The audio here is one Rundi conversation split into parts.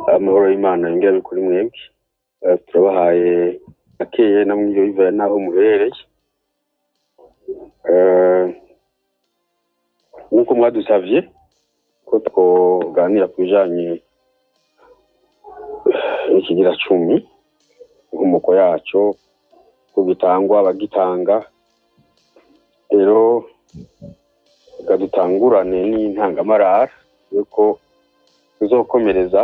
Amahoro y'Imana yongere abe kuri mwebwe. Turabahaye akeye namwe bivanye n'aho muherereye. Nk'uko mwadusavye ko twoganira ku bijanye n'ikigira cumi, inkomoko yaco, ko gitangwa, abagitanga. Rero reka dutangurane n'intangamarara yuko tuzokomereza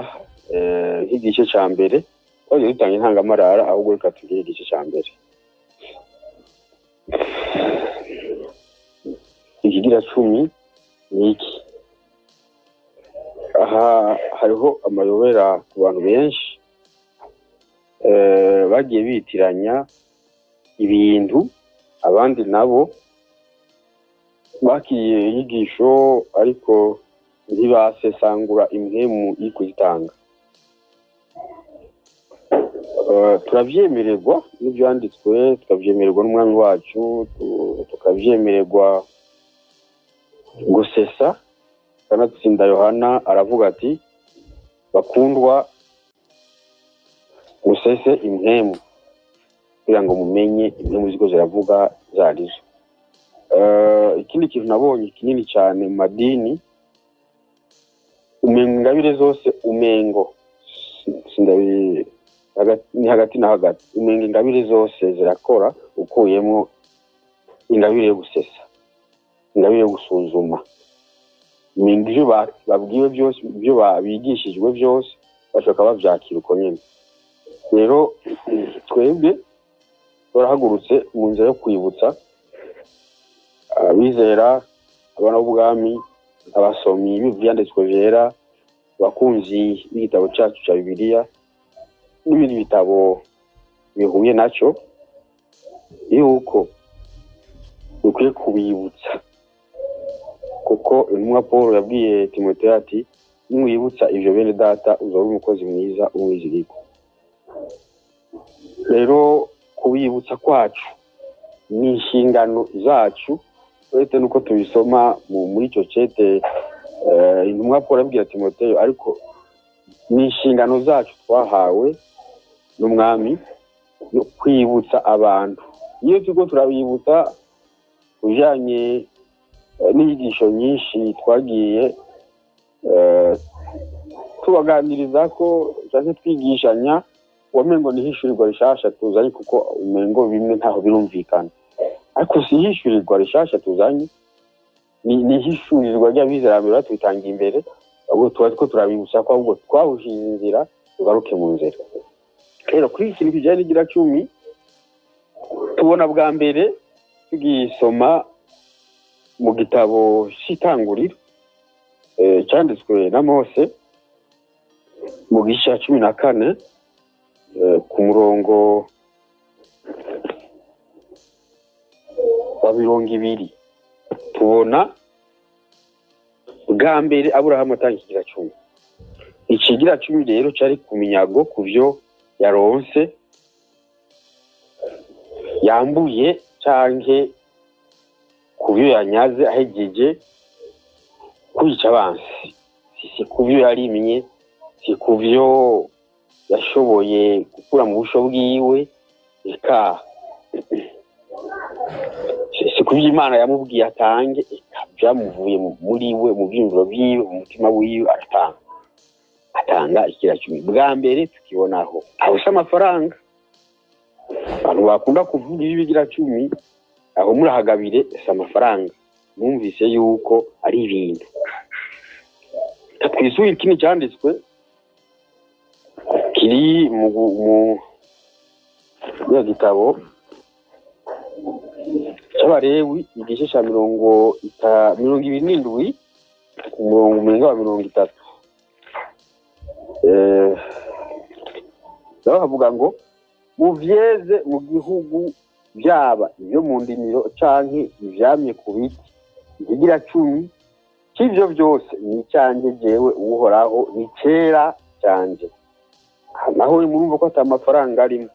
nk'igice ca mbere. Twagiye dutanga intangamarara, ahubwo reka tugire igice ca mbere. Ikigira cumi ni iki? Aha hariho amayobera ku bantu benshi, bagiye bitiranya ibintu, abandi nabo bakiriye inyigisho ariko ntibasesangura impwemu iri kuzitanga. Turavyemererwa n'ivyanditswe, tukavyemererwa n'umwami wacu, tukavyemererwa gusesa. Kanatsinda Yohana aravuga ati: "Bakundwa, musese impwemu kugira ngo mumenye impwemu ziko ziravuga zarizo." Ikindi kintu nabonye kinini cyane mu madini, umengo ingabire zose, umengo ni hagati na hagati, umengo ingabire zose zirakora ukuyemo ingabire yo gusesa, ingabire yo gusuzuma. Umengo ivyo babwiwe byose, ibyo bigishijwe byose, bashoka bavyakira uko nyene. Rero twebwe turahagurutse mu nzira yo kwibutsa abizera, abana b'ubwami, abasomyi b'ivyanditswe vyera, abakunzi b'igitabo cacu ca Bibiliya n'ibindi bitabo bihuye naco, yuko dukwiye kubibutsa, kuko intumwa Paul yabwiye Timoteyo ati: "Nimwibutsa ivyo bene data, uzoba umukozi mwiza umwizigirwa." Rero kubibutsa kwacu ni inshingano zacu, uretse nuko tubisoma muri ico cete intumwa Paul yabwira Timoteyo, ariko ni inshingano zacu twahawe n'umwami yo kwibutsa abantu. Iyo turiko turabibutsa kubijanye n'inyigisho nyinshi twagiye tubaganiriza ko canke twigishanya, wamengo ni ihishurirwa rishasha tuzanye, kuko umengo bimwe ntaho birumvikana. Ariko si ihishurirwa rishasha tuzanye, ni ihishurirwa ry'abizera mbere batubitangiye imbere, ahubwo tuba turiko turabibutsa ko ahubwo twahushize inzira, tugaruke mu nzira. Rero kuri iki kintu kijanye n'igira cumi, tubona bwa mbere tugisoma mu gitabo c'Itanguriro, canditswe na Mose, mu gice ca 14, ku murongo wa 20, tubona bwa mbere Aburahamu atanga ikigira cumi. Ikigira cumi rero cari ku minyago, ku vyo yaronse yambuye canke ku vyo yanyaze ahejeje kwica abansi. Si ku vyo yarimye, si ku vyo yashoboye gukura mu busho bwiwe, eka si ku vyo Imana yamubwiye atange, eka vyamuvuye muri we, mu vyiyumviro vyiwe, mu mutima wiwe, aratanga, atanga ikigira cumi. Bwa mbere tukibonaho aho si amafaranga. Abantu bakunda kuvuga iby'ibigira cumi, aho murahagabire, si amafaranga. Numvise yuko ari ibintu. Twisubire ikindi cyanditswe kiri mu ya gitabo cy'Abarewi, igice cya 27, ku murongo umenga wa 30. Naho havuga ngo: "Muvyeze mu gihugu, byaba ibyo mu ndimiro canke ivyamye ku biti, ikigira cumi c'ivyo byose ni icanje jewe Uhoraho, ni cera canje." Aha naho murumva ko ata mafaranga arimo.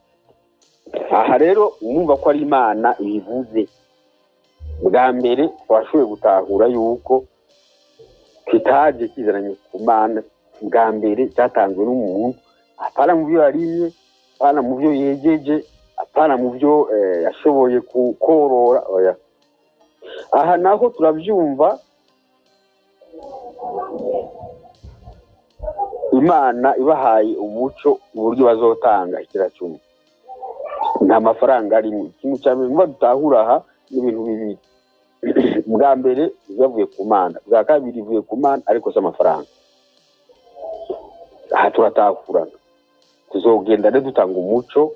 Aha rero mwumva ko ari Imana ibivuze. Bwa mbere twashoboye gutahura yuko kitaje kizananye ku Mana. Bwa mbere cyatanzwe n'umuntu, apana mu byo yarimye, apana mu byo yegeje, apana mu byo yashoboye korora, oya. Aha naho turabyumva, Imana ibahaye umuco uburyo bazotanga ikiracumi, nta mafaranga arimo. Ikintu cya mbere muba dutahura aha ni ibintu bibiri: bwa mbere bivuye ku Mana, bwa kabiri bivuye ku Mana ariko si amafaranga. Aha turatahurana, tuzogenda rero dutanga umuco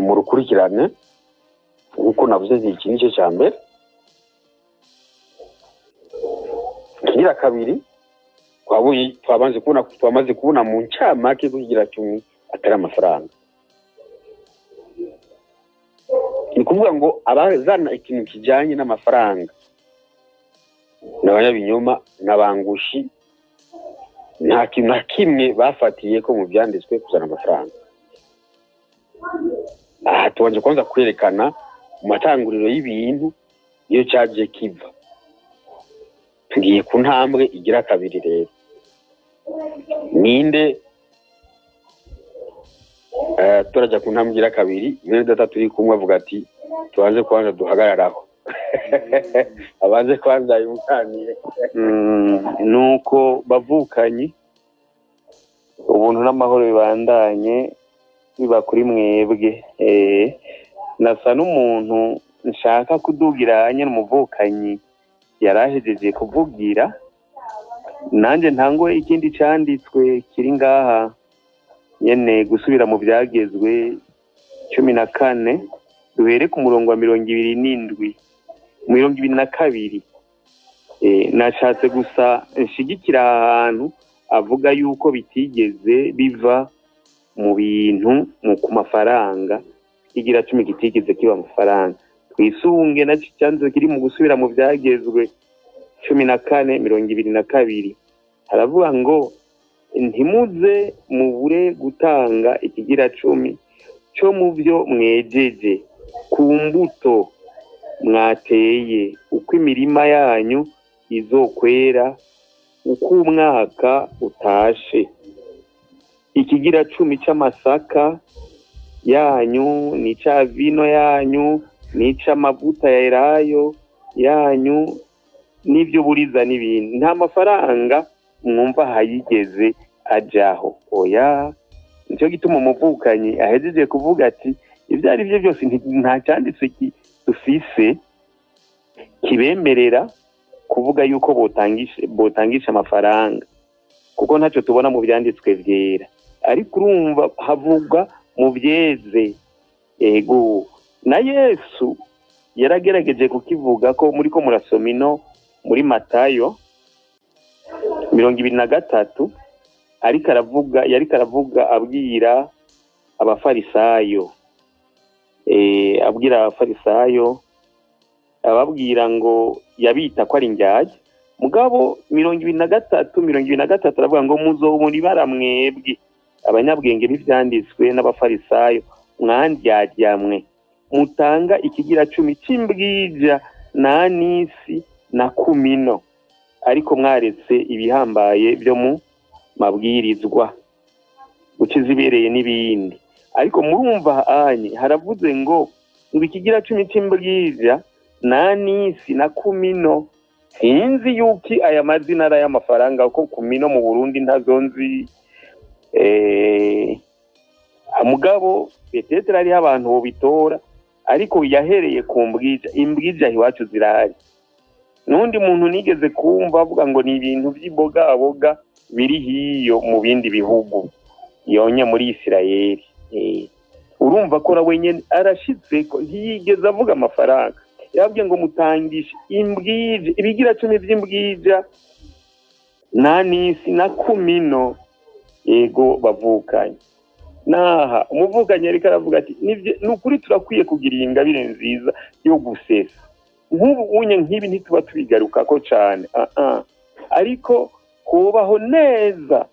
mu rukurikirane nk'uko navuze nti iki nicyo cya mbere. Ikigira kabiri, twabanje kubona, twamaze kubona mu ncamake ko ikigira cumi atari amafaranga. Ni ukuvuga ngo abazana ikintu kijyanye n'amafaranga ni abanyabinyoma n'abangushi, nta kintu na kimwe bafatiye ko mu byanditswe kuzana amafaranga. Aha tubanje kubanza kwerekana mu matanguriro y'ibintu iyo cyaje kiva. Tugiye ku ntambwe igira kabiri rero. Ninde turajya ku ntambwe igira kabiri, mwene data turi kumwe avuga ati tubanze kwanza duhagararaho, abanze kwanza yunganire. Nuko bavukanyi, ubuntu n'amahoro bibandanye biba kuri mwebwe. Nasa n'umuntu nshaka kudugira nyine umuvukanyi yarahejeje kuvugira, nanjye ntangwe ikindi canditswe kiri ngaha nyene, gusubira mu Byagezwe 14, duhere ku murongo wa 27, 22. Nashatse gusa nshigikira aha hantu avuga yuko bitigeze biva mu bintu mu ku mafaranga, igira cumi kitigeze kiba amafaranga. Twisunge na cyanze kiri mu gusubira mu Byagezwe 14:22, haravuga ngo: "Ntimuze mubure gutanga ikigira cumi cyo mu byo mwejeje ku mbuto mwateye, uko imirima yanyu izokwera uko umwaka utashe. Ikigira cumi c'amasaka yanyu n'ica vino yanyu n'ic'amavuta ya elayo yanyu n'ibyo buriza n'ibindi." Nta mafaranga mwumva hayigeze ajaho, oya. Nicyo gituma umuvukanyi ahejeje kuvuga ati ibyo ari byo byose nta cyanditswe dufise kibemerera kuvuga yuko botangisha amafaranga, kuko ntacyo tubona mu byanditswe byera. Ariko urumva havugwa mu byeze. Ego, na Yesu yaragerageje kukivuga ko muri ko murasoma ino muri Matayo 23, ariko aravuga, yariko aravuga abwira abafarisayo, abwira abafarisayo, ababwira ngo yabita ko ari indyarya. Mugabo 23:23 aravuga ngo: "Muzobona ibara mwebwe abanyabwenge b'ivyanditswe n'abafarisayo, mwandyarya mutanga ikigira cumi c'imbwija na anisi na kumino, ariko mwaretse ibihambaye byo mu mabwirizwa, gukiza ibereye n'ibindi." Ariko murumva anye haravuze ngo ikigira cumi c'imbwija na anisi na kumino. Sinzi yuko aya mazina ari ay'amafaranga, kuko kumino mu Burundi ntazo nzi. Mugabo peut-être hariho abantu bobitora, ariko yahereye ku mbwija. Imbwija iwacu zirahari. N'undi muntu nigeze kumva avuga ngo ni ibintu by'ibogaboga biri hiyo mu bindi bihugu yonye muri Isirayeli. Urumva ko nawe nyene arashitse ko ntiyigeze avuga amafaranga, yabwiye ngo mutangishe imbwija, ibigira cumi by'imbwija na nisi na kumino. Ego bavukanye, naha umuvukanyi ariko aravuga ati ni ukuri turakwiye kugira iyi ngabire nziza yo gusesa. Nk'ubu unye nk'ibi ntituba tubigarukako cane, ariko kubaho neza,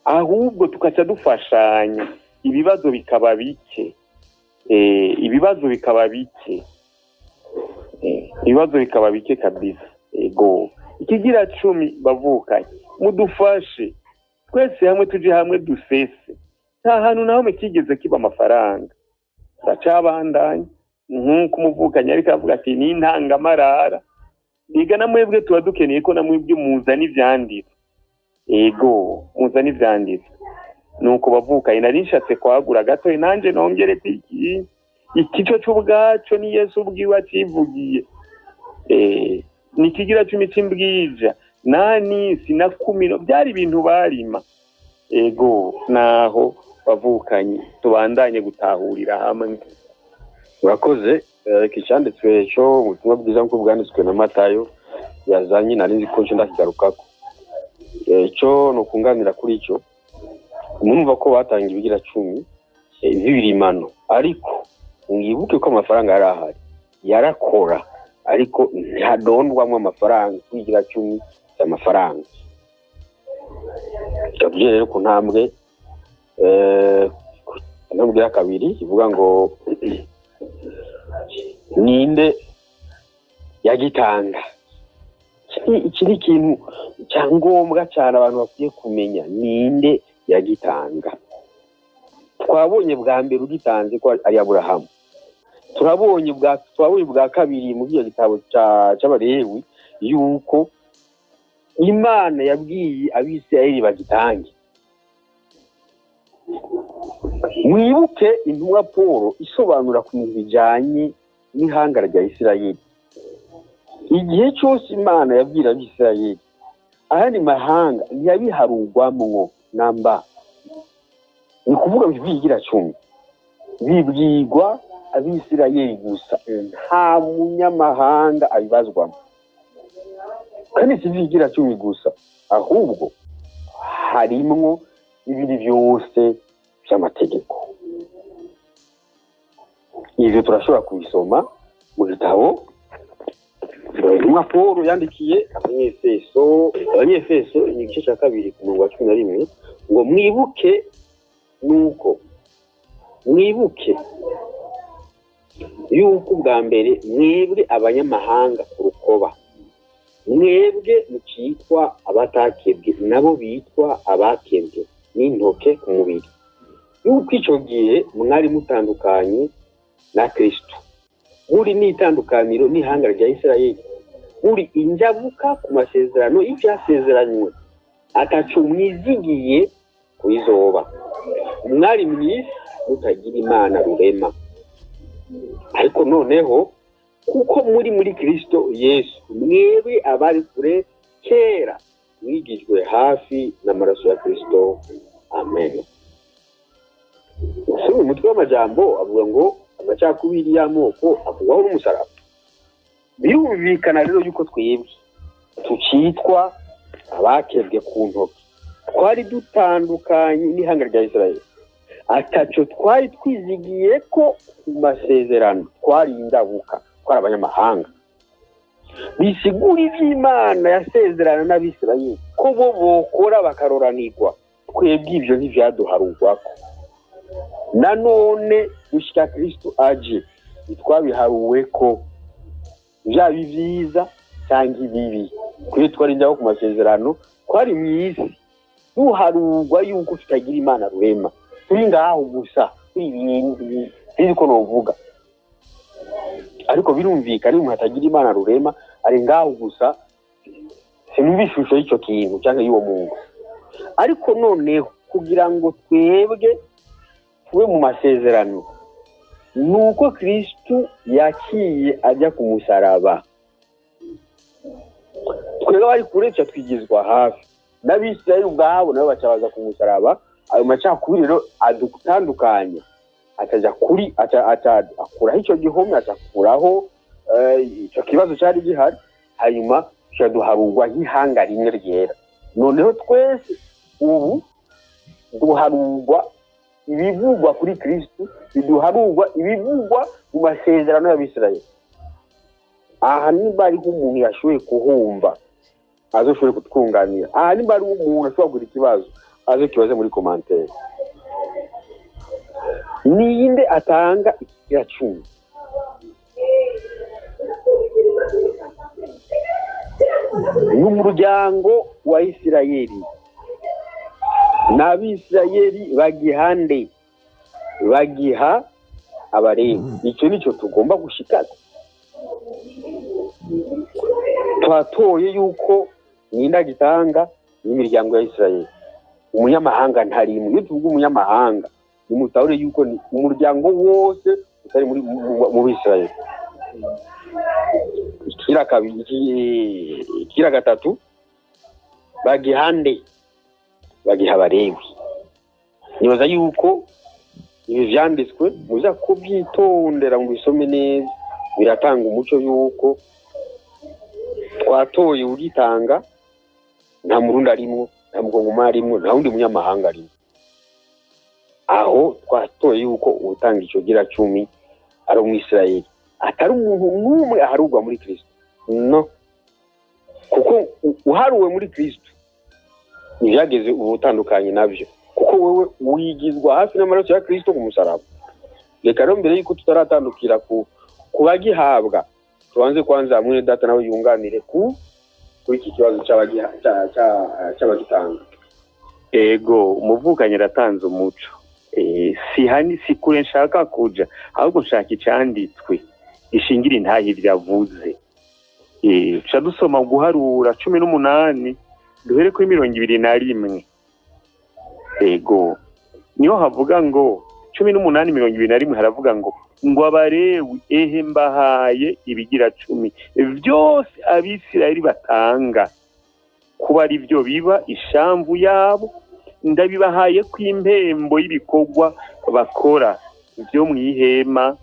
ahubwo tukaca dufashanya, ibibazo bikaba bike, ibibazo bikaba bike, ibibazo bikaba bike kabisa. Ego, Ikigira cumi bavukanye, mudufashe twese hamwe, tuje hamwe dusese. Nta hantu na hamwe kigeze kiba amafaranga. Turacabandanya nk'uko umuvukanyi ariko avuga ati ni intangamarara. Biga na mwebwe tuba dukeneye ko na mwebwe muzana ivyanditswe. Ego, muzana ivyanditswe. Nuko bavukanye, nari nshatse kwagura gato nanje nongere kwiki ikico c'ubwaco ni Yesu ubwiwe acivugiye. Ni ikigira cumi c'imbwija nanisi na kumino, byari ibintu barima. Ego, naho bavukanye tubandanye gutahurira hamwe. Urakoze. Iki cyanditswe cyo mu butumwa bwiza nk'uko bwanditswe na Matayo yazanye, nari nzi ko nco ndakigarukako. Ico ni ukunganira kuri ico. Murumva ko batanga ibigira cumi vy'ibirimano, ariko mwibuke ko amafaranga yari ahari, yarakora, ariko ntihadondwamwo amafaranga. Kwigira cumi amafaranga tubwiye rero ku ntambwe ku ntambwe ya kabiri ivuga ngo ninde yagitanga. Iki ni ikintu cya ngombwa cyane abantu bakwiye kumenya, ninde yagitanga. Twabonye bwa mbere ugitanze ko ari Aburahamu, twabonye bwa kabiri mu byo gitabo c'Abalewi yuko Imana yabwiye Abisirayeli bagitange. Mwibuke intumwa Paul isobanura ku bintu bijanye n'ihangara rya Isirayeli. Igihe cyose Imana yabwira Abisirayeli, ayandi mahanga ntiyabiharugwamwo namba. Ni kuvuga bigira cumi bibwirwa Abisirayeli gusa, nta munyamahanga abibazwamo. Kandi si bigira cumi gusa, ahubwo harimwo n'ibindi byose by'amategeko. Ivyo turashobora kubisoma mu gitabo intumwa Paul yandikiye Abanyefeso. Abanyefeso ni igice cya kabiri ku murongo wa 11, ngo mwibuke nuko mwibuke yuko ubwa mbere mwebwe abanyamahanga ku rukoba, mwebwe mukitwa abatakebwe nabo bitwa abakebwe n'intoke ku mubiri, yuko ico gihe mwari mutandukanye na Kristo, muri n'itandukaniro n'ihanga rya Isirayeli, muri injabuka ku masezerano y'ivyasezeranywe, ataco mwizigiye kuizoba, mwari mw'isi mutagira Imana rurema. Ariko noneho kuko muri muri Kristo Yesu, mwebwe abari kure kera mwigijwe hafi n'amaraso ya Kristo. Amen. Usomye umutwe w'amajambo avuga ngo amacakubiri y'amoko avugwaho n'umusaraba. Birumvikana rero yuko twebwe tukitwa abakebwe ku ntoki, twari dutandukanye n'ihanga rya Isirayeli, ataco twari twizigiye ko ku masezerano, twari indabuka, twari abanyamahanga. Bisigura ivy'Imana yasezerana n'Abisirayeli ko bo bokora bakaroranirwa, twebwe ivyo ntivyaduharugwako. Nanone gushika Kristo aje ntitwabiharuweko, vyaba ivyiza canke ibibi. Kuri twari indabuka ku masezerano, twari mw'isi duharugwa yuko tutagira Imana rurema, turi ngaho gusa, turi ibintu sinzi ko novuga, ariko birumvikana iyo umuntu atagira Imana rurema ari ngaho gusa, sinumva ishusho y'ico kintu canke y'uwo muntu. Ariko noneho kugira ngo twebwe tube mu masezerano, nuko Kristo yaciye ajya ku musaraba, twebwe abari kure tuca twigizwa hafi n'Abisirayeli ubwabo, nabo baca baza ku musaraba. Ayo macakubiri rero adutandukanya, ataja kuri akuraho ico gihome, atakuraho ico kibazo cari gihari, hanyuma tuca duharugwa nk'ihanga rimwe ryera. Noneho twese ubu duharugwa ibivugwa kuri Kristo, biduharugwa ibivugwa mu masezerano y'Abisirayeli. Aha nimba ariho umuntu yashoboye kuhumva azoshobore kutwunganira. Aha nimba ari umuntu ashobora kugira ikibazo aze kibaze muri commentaire. Ninde atanga ikigira cumi? N'umuryango wa Isirayeli n'Abisirayeli bagihande bagiha Abalewi. Icyo nicyo tugomba gushikaza. Twatoye yuko ninda gitanga n'imiryango ya Isirayeli, umunyamahanga ntarimwe. Iyo tuvuga umunyamahanga nimutahure yuko ni umuryango wose utari muri mu Bisirayeli. Ikira kabiri, ikira gatatu, bagihande bagiha Abalewi. Nibaza yuko ibi vyanditswe muza kubyitondera mu bisome neza, biratanga umuco yuko twatoye ugitanga nta Murundi arimwo, nta Mukongomani arimwo, nta wundi munyamahanga arimwo. Aho twatoye yuko utanga ico gira cumi ari Umwisirayeli, atari umuntu n'umwe aharurwa muri Kristo. No, kuko uharuwe muri Kristo ntibyageze ubutandukanye nabyo, kuko wewe wigizwa hafi n'amaraso ya Kristo ku musaraba. Reka rero mbere yuko tutaratandukira ku bagihabwa, tubanze kwanza mwene data nawe yunganire kuri iki kibazo c'abagitanga. Ego, umuvukanyi aratanze umuco. Si hani si kure nshaka kuja, ahubwo nshaka icanditswe gishingira intahe ivyo avuze. Tuca dusoma guharura 18 duhere kuri 21. Ego, niho havuga ngo 18:21 haravuga ngo Abalewi ehe mbahaye ibigira 10 vyose Abisirayeli batanga kuba ari byo biba ishamvu yabo, ndabibahaye kw'impembo y'ibikorwa bakora byo mw'ihema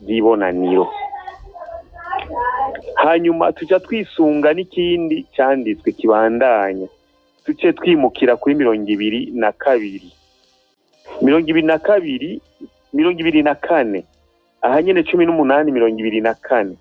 ry'ibonaniro. Hanyuma tuca twisunga n'ikindi canditswe kibandanya, tuce twimukira kuri 22, 22, 24, aha nyene 18:24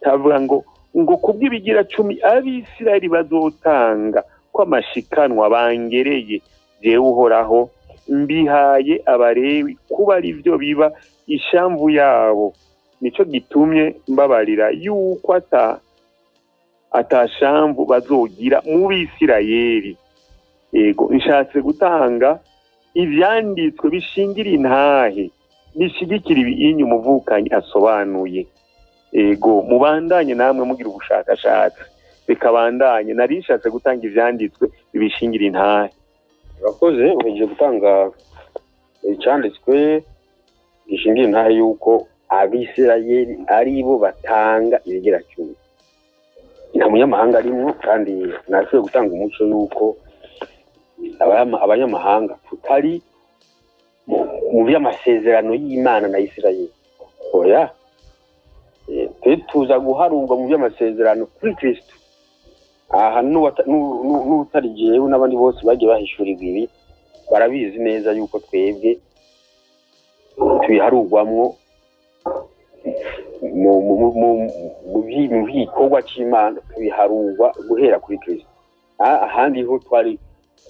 tavuga ngo kubw'ibigira 10 Abisirayeli bazotanga ko amashikanwa bangereye jewe Uhoraho mbihaye Abalewi kuba ari byo biba ishamvu yabo, nico gitumye mbabarira yuko atashamvu bazogira mu Bisirayeli. Ego, nshatse gutanga ivyanditswe bishingira intahe bishigikira ibinyu umuvukanyi asobanuye. Ego, mubandanye namwe mugira ubushakashatsi, reka bandanye, nari nshatse gutanga ivyanditswe bibishingira intahe. Urakoze, uhejeje gutanga icyanditswe gishingira intahe yuko Abisirayeli aribo batanga ibigira 10, nta munyamahanga arimwo, kandi nashoboye gutanga umuco yuko abanyamahanga tutari mu by'amasezerano y'Imana na Isirayeli. Oya, tuza guharurwa mu by'amasezerano kuri Kristo. Aha n'utari jewe n'abandi bose bagiye bahishurirwa ibi barabizi neza yuko twebwe tubiharurwamwo mu bikorwa c'Imana, tubiharurwa guhera kuri Kristo. Ahandi ho twari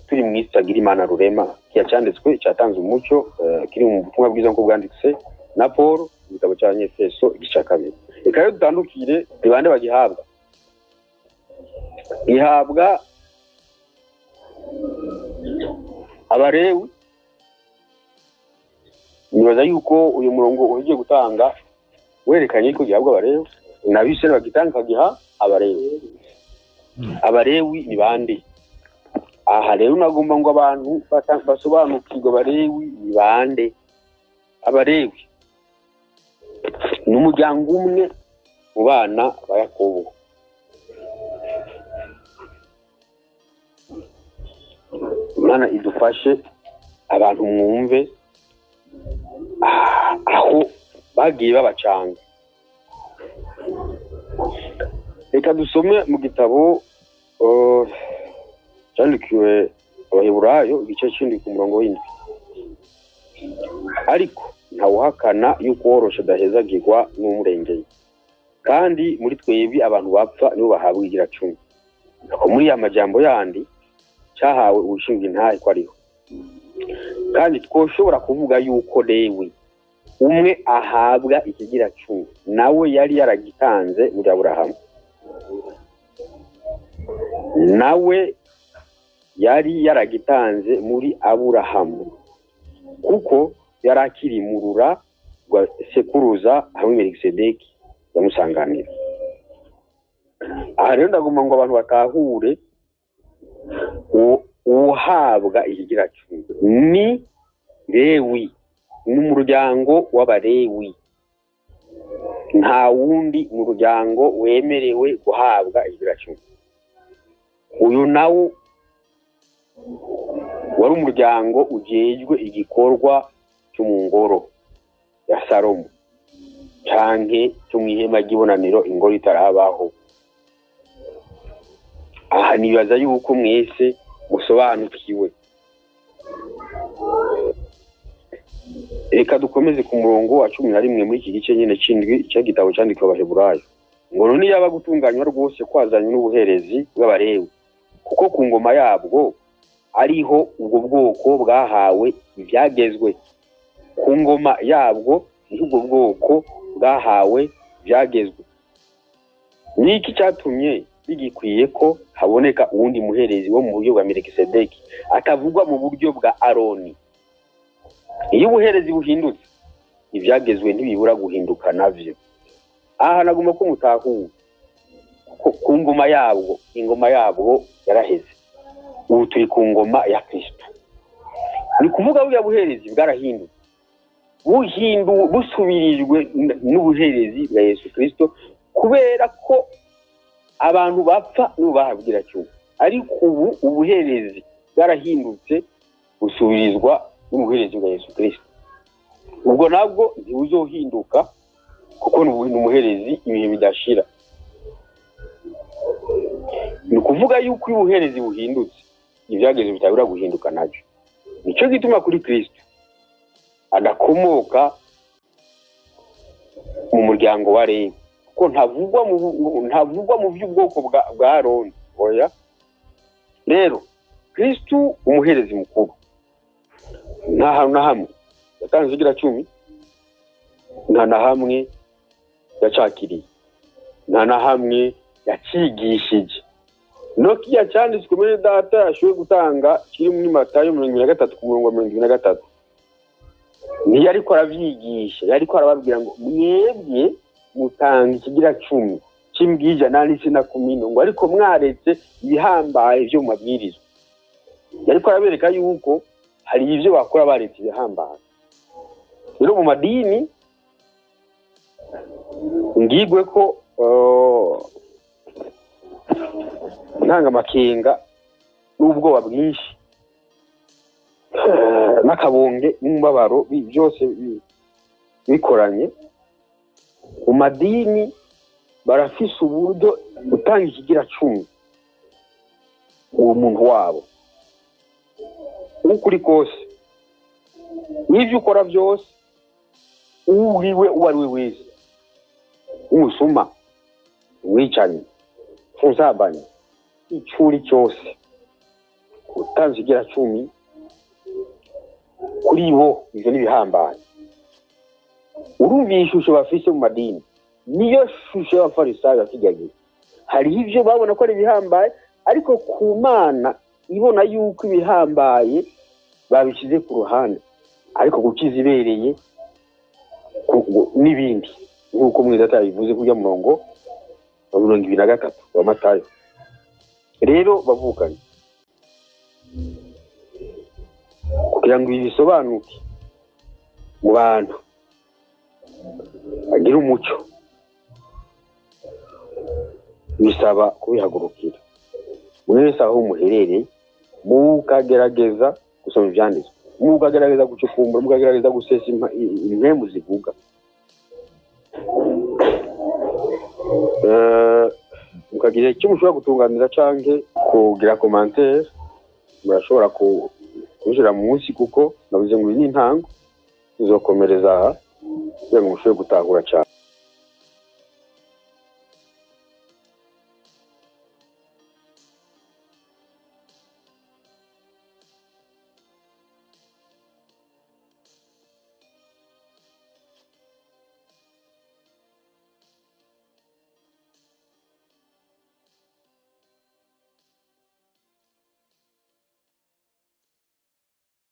turi mu isi agira Imana rurema. Kiya canditswe cyatanze umuco, kiri mu butumwa bwiza nko bwanditse na Paul mu gitabo cya Efeso igice 2. Reka rero dutandukire ni bande bagihabwa. Ihabwa Abalewi. Nibaza yuko uyu murongo ugiye gutanga werekanye ko gihabwa Abalewi, n'Abisirayeli bagitanga kagiha Abalewi. Abalewi ni bande? Aha rero nagomba ngo abantu basobanukirwe Abalewi ni bande. Abalewi ni umuryango umwe mu bana ba Yakobo. Imana idufashe abantu mwumve aho bagiye babacanga. Reka dusome mu gitabo cyandikiwe Abaheburayo igice c'indwi ku murongo w'indwi. Ariko ntawuhakana yuko woroshe adahezagirwa n'umurengeye, kandi muri twebwe abantu bapfa nibo bahabwa igira 10. Ako muri ya majambo yandi cyahawe ubushinga intahe ko ariho. Kandi twoshobora kuvuga yuko Lewi umwe ahabwa ikigira 10 nawe yari yaragitanze muri Aburahamu. Nawe yari yaragitanze muri Aburahamu, kuko yari akiri mu rura rwa sekuruza hamwe Melikisedeki yamusanganira. Aha rero ndagomba ngo abantu batahure uhabwa ikigira cumi ni Lewi, ni umuryango w'Abalewi. Nta wundi muryango wemerewe guhabwa ikigira cumi. Uyu nawo wari umuryango ujejwe igikorwa cyo mu ngoro ya Salomo canke cyo mw'ihema ry'ibonaniro, ingoro itarabaho. Aha nibaza yuko mwese musobanukiwe. Reka dukomeze ku murongo wa 11 muri iki gice nyine c'indwi c'igitabo candikiwe Abaheburayo. Ngo none yaba gutunganywa rwose kwazanywe n'ubuherezi bw'Abalewi, kuko ku ngoma yabwo ariho ubwo bwoko bwahawe ivyagezwe. Ku ngoma yabwo niho ubwo bwoko bwahawe ivyagezwe. Niki cyatumye bigikwiye ko haboneka uwundi muherezi wo mu buryo bwa Melikisedeki atavugwa mu buryo bwa Aroni? Iyo ubuherezi buhindutse, ivyagezwe ntibibura guhinduka navyo. Aha nagomba ko mutahura ko ku ngoma yabwo, ingoma yabwo yaraheze. Ubu turi ku ngoma ya Kristo. Ni kuvuga buriya buherezi bwarahindutse, busubirijwe n'ubuherezi bwa Yesu Kristo, kubera ko abantu bapfa nibo bahabwira cyo. Ariko ubu ubuherezi bwarahindutse, busubirizwa n'ubuherezi bwa Yesu Kristo. Ubwo nabwo ntibuzohinduka, kuko ni umuherezi ibihe bidashira. Ni ukuvuga yuko iyo ubuherezi buhindutse, ibyageze bitabura guhinduka nabyo. Nicyo gituma kuri Kristo adakomoka mu muryango wa Lewi, kuko ntavugwa mu by'ubwoko bwa Aroni. Oya. Rero Kristo umuherezi mukuru nta hantu na hamwe yatanze igira cumi, nta na hamwe yacakiriye, nta na hamwe yakigishije. No kiya cyanditswe muri data yashoboye gutanga kiri muri Matayo 23 ku murongo wa 23, niyo ariko arabyigisha, yariko arababwira ngo mwebwe mutanga ikigira cumi cy'imbwija nanditse na kumino, ngo ariko mwaretse ibihambaye byo mu mabwirizwa. Yariko arabereka yuko hari ivyo bakora baretse ibihambaye. Rero mu madini ngigwe ko ntanga amakenga n'ubwoba bwinshi n'akabonge n'umubabaro byose bikoranye. Mu madini barafise uburyo utanga ikigira cumi uwo muntu wabo ukuri kose n'ivyo ukora byose, uwiwe uwo ari we wese, umusuma, umwicanyi, umusambanyi, icuri cyose, utanze ikigira cumi kuri bo ivyo n'ibihambaye. Urumva iyi shusho bafise mu madini niyo shusho y'Abafarisayo bakigagiye. Hariho ivyo babona ko ari ibihambaye, ariko ku Mana ibona yuko ibihambaye babishize ku ruhande, ariko gukiza ibereye n'ibindi, nk'uko mwiza atabivuze kurya murongo wa 23 wa Matayo. Rero bavukanye, kugira ngo ibi bisobanuke mu bantu bagira umuco, bisaba kubihagurukira. Mwese aho muherereye mukagerageza gusoma ivyanditswe, mukagerageza gucukumbura, mukagerageza gusesa impwemu zivuga, mukagira icyo mushobora gutunganira canke kugira commentaire, murashobora kubishira munsi, kuko navuze ngo iyi ni intango, tuzokomereza aha kugira ngo mushobore gutahura cane.